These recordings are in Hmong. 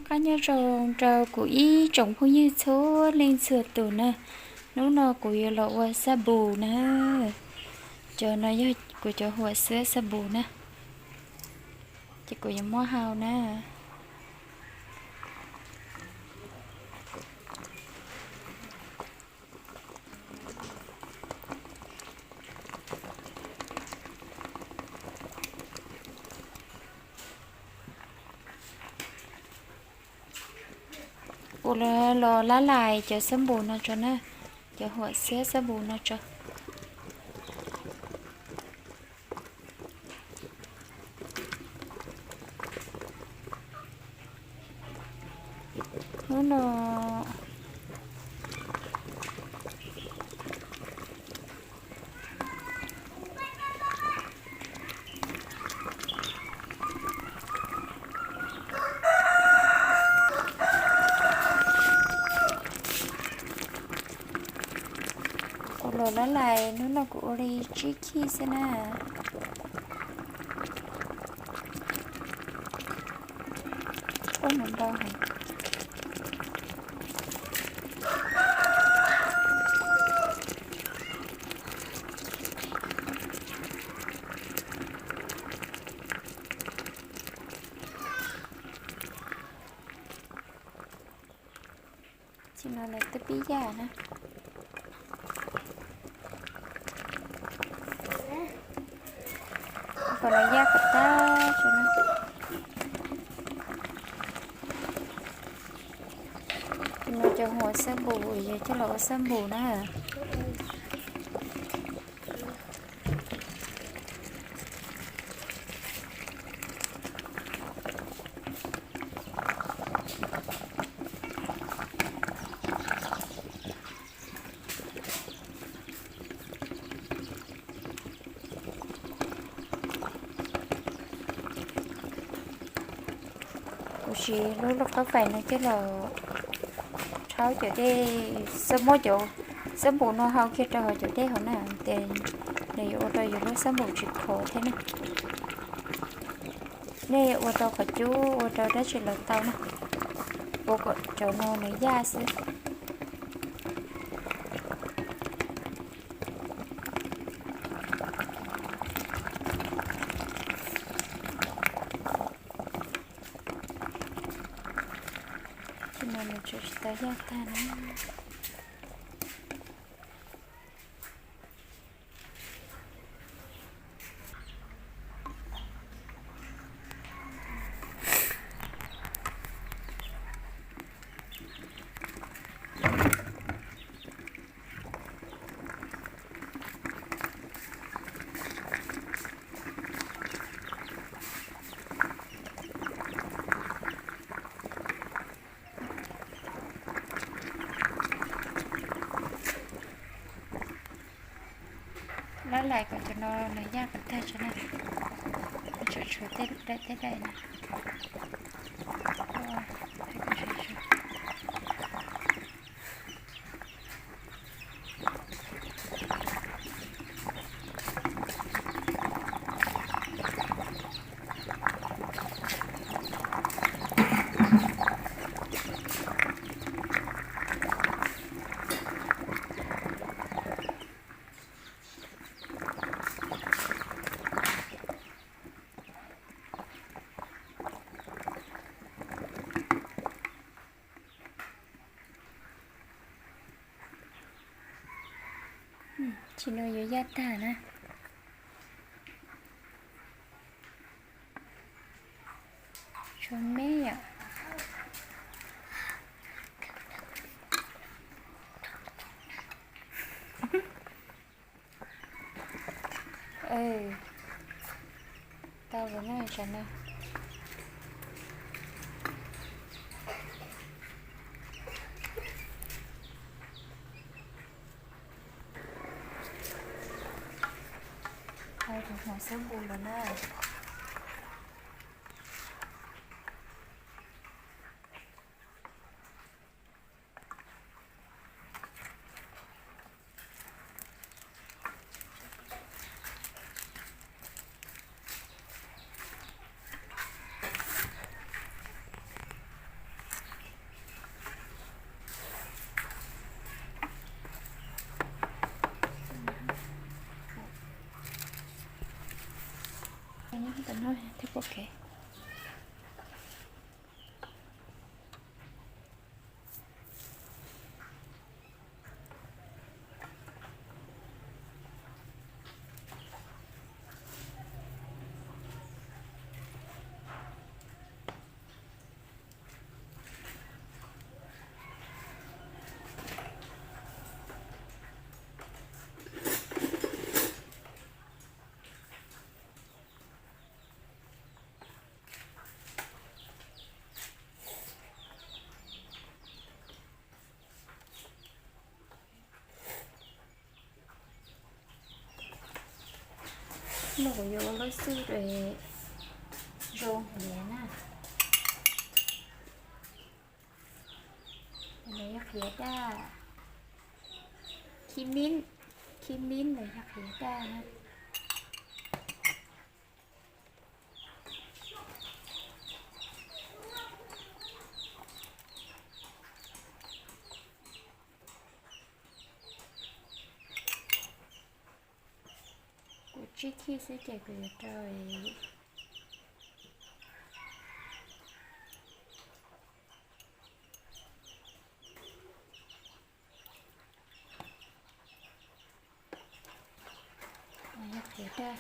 Qab nyob zoo rau kuv ib tsoom phooj ywg txhua leej txhua tus na. Hnub no kuv yuav los ua xab npum na. Cov no yog kuv cov huam xwab xab npum na. Ces kuv yuav muab hau na. Kuv los lab lais cov xab npum no tso na, cov huam xwab xab npum no tso. Hnub no kuv los lab lais, hnub no kuv ua li tsib khij xwb na. Ua mus ntau heev. Tsis no lawv twb pib yaj na. Kom lawv yaj kom tag tso na. Tsis no cov huam xab npum yog coj los ua xab npum na. Kuv siv lub lauj kaub fais no coj los rhaub cov dej, xab, muab cov xab npum no hau kiag rau hauv cov dej hauv na, ces nws yuav ua rau yus lub xab npum tsis khov thiab na. Nej ua rau qhov cub, ua rau dab tsi los tau na, ua kom cov no nws yaj xwb. Tsis no nws tseem tsis tau yaj tag na. Lab lais kom cov no nws yaj kom tag tso na. Tshuav tshuav tej daim tej daim na. Tsis no yuav yaj tag na. Tshuav me yom. Tau lawm na tsam no. Tau tus hmov xab npum lawm na. No kuv yuav ua lub xwb es zoo heev na. Tus no yog qhiav daj, khib mib, khib mib los yog qhiav daj na. Kuv tsib khij xwb ces kuv yuav rau qhiav daj.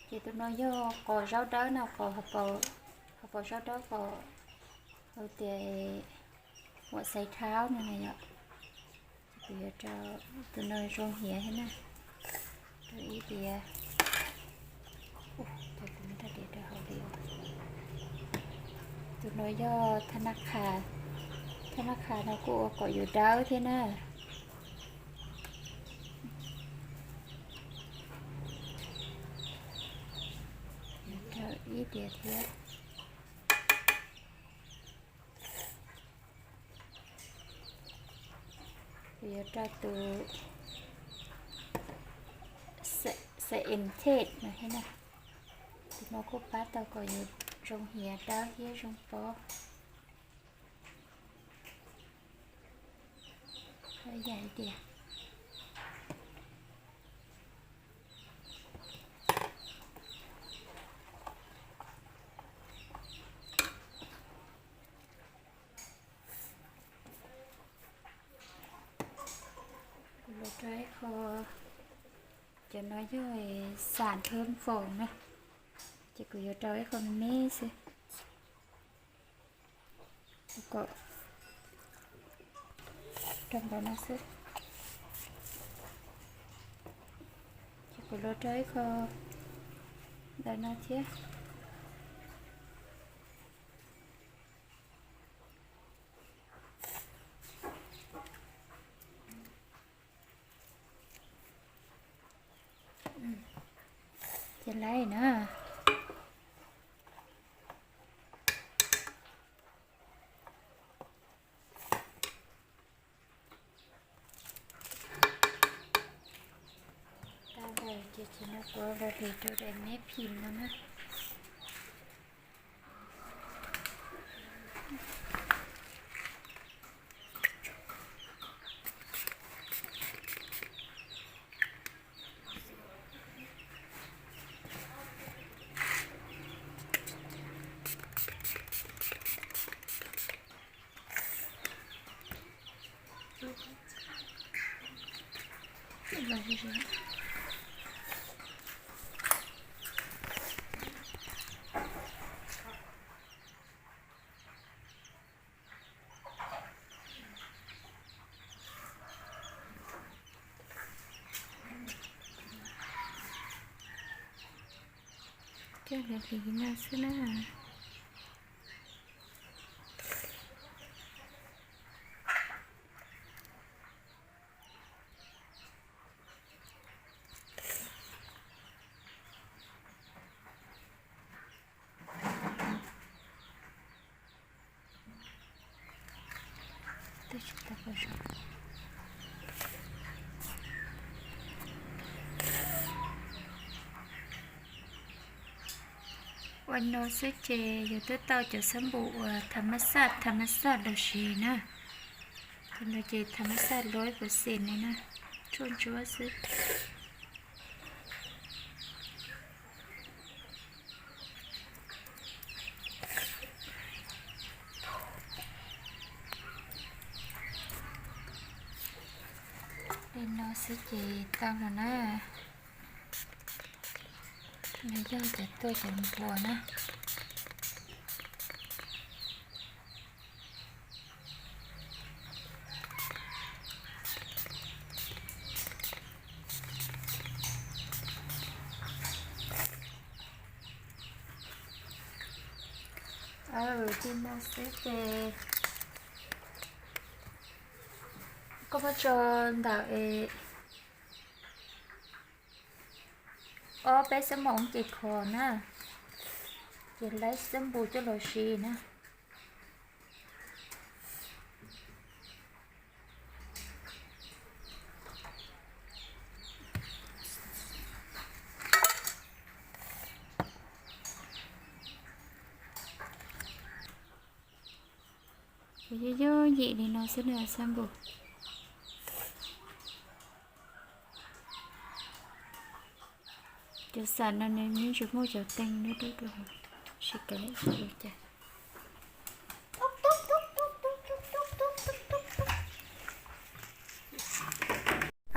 Ces tus no yog qos zaub dawb no, qos, qos zaub dawb, qos hais tias huam xaiv thaub no na yom. Ces kuv yuav rau, tus no zoo hiav thiab na, rau ib diav. Tus no yog thab nab qha, thab nab qha no kuj ua kom yus dawb thiab na. Rau ib diav thiab. Kuv yuav rau tus Scientist no thiab na. Tus no kuj pab tau kom yus zoo hiav dawb thiab zoo pob. Yam tias kuv yuav rau ib qho, cov no yog xam thwb foom na, ces kuv yuav rau ib qho me me xwb. Kom rau npaum no xwb. Ces kuv yuav rau ib qho ntawm no thiab. Ces lawm na. Tau lawm ces tsis nyob kuv los hliv rau daim neb phim no na. Coj los hliv no xwb na. Ua no xwb ces yus twb tau cov xab npum uas tha mab xaj tha mab xaj los siv na. Cov no ces tha mab xaj luab ib puas xim li na, tshuaj ntsuab xwb. Li no xwb ces tau lawm na. No yog cov tuaj cov npua na. Li no xwb ces koj muab tso ntawm ob peb xab moos ces khov na, ces laib xab npum coj los siv na. Kuv yuav yuav yim li no xwb na xab npum. Cov xam no nws yeej tsis muaj cov teeg dub dub dua, sib kav li ua cas.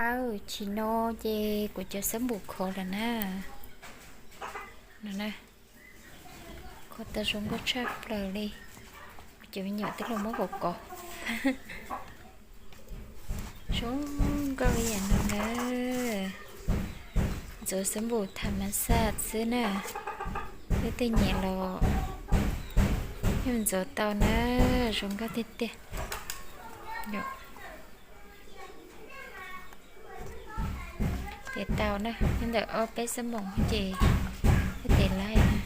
Aw, chim no ces kuv cov xab npum khov lawm na. No na, khov tau zoo nkauj tshaj plaws li. Kuv cov me nyuam twb los muab kuv kov. Zoo nkauj li yam no na. Ntxuav xab npum tham mas xaj xwb na. Leej twg nyiam los yeej ntxuav tau na, zoo nkauj tiag tiag. Tes tau na, nyob ntawm ob peb xab moos ces thiaj tes laib na.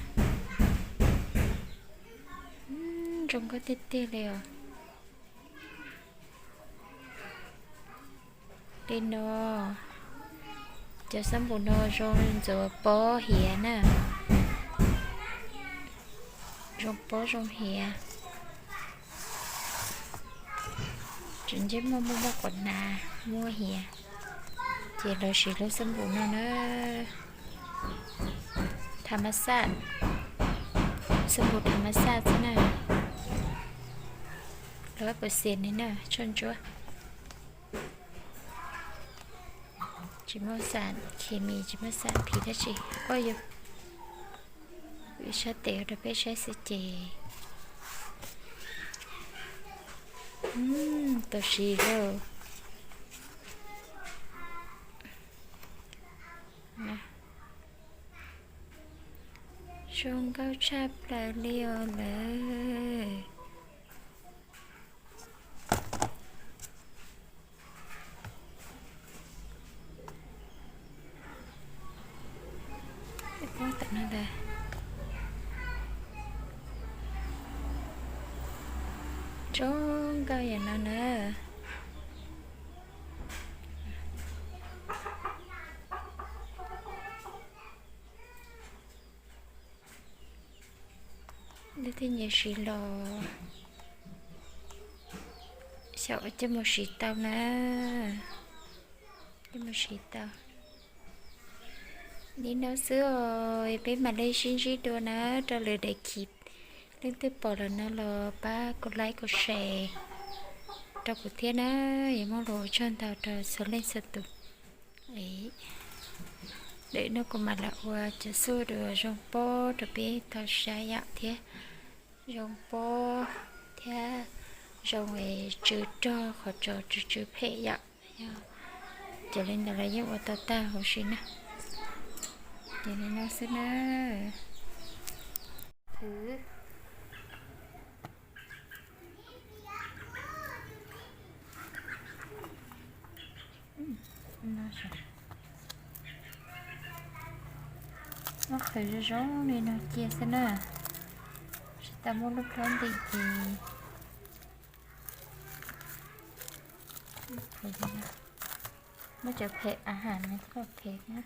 Zoo nkauj tiag tiag li os. Li no, cov xab npum no zoo ntxuav pob hiav na. Zoo pob zoo hiav. Tseem ntsej muag muaj muaj quav hnav muaj hiav, ces lawv siv lub xab npum no na. Tham mas xaj, xab npum tham mas xaj xwb na. Lawv pus xis ni na, tshuaj ntsuab. Tsis muaj xam khes mis, tsis muaj xam phiv dab tsi. Ua yus sab tes rau peb saib xwb ces tau siv lauj. Zoo nkauj tshaj plaws li os lawm. Zoo nkauj yam no na. Leej twg nyiam siv los xyaum coj mus siv tau na. Coj mus siv tau. Li no xwb os, peb mam li sib ntsib dua na rau lwm daim khiv. Leej twg pom lawm no los pab kuv like kuv share rau kuv thiab na. Yuav muaj lus ua tsaug ntau rau txhua leej txhua tus. Lwm hnub kuv mam los ua cov xuj dua zoo pob rau peb tau saib yom thiab. Zoo pob thiab zoo es tsw rog qhov tsos tsw tsw phem yom. Yog cov li ntawd los yeej ua tau tag huv si na. Ces li no xwb na. Muab qhwv zoo zoo li no cia xwb na. Tsis tau muaj lub plab ntim ces muab cov phem a has no coj phem na.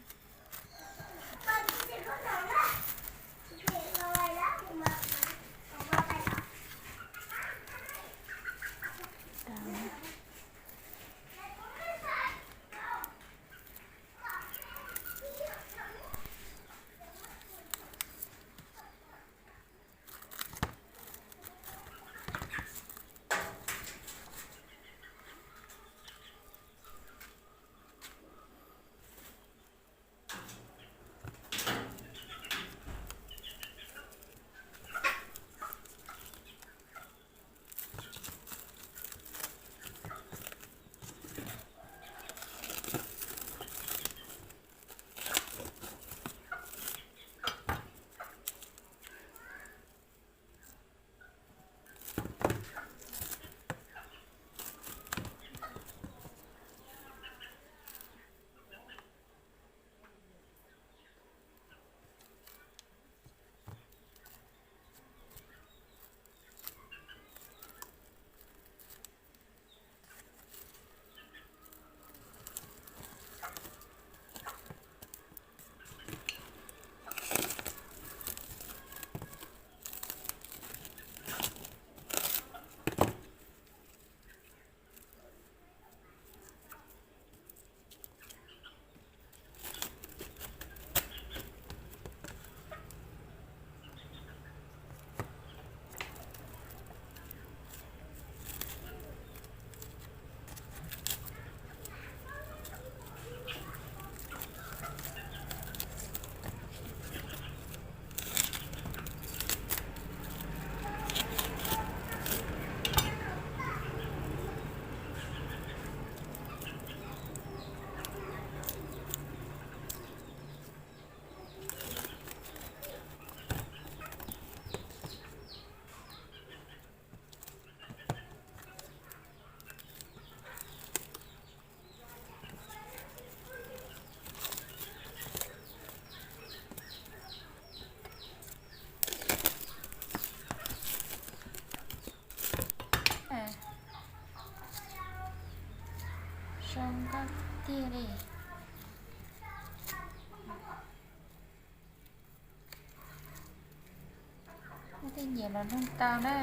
Ces los nug tau na,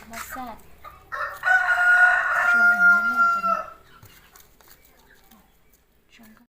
mas xaj zoo heev.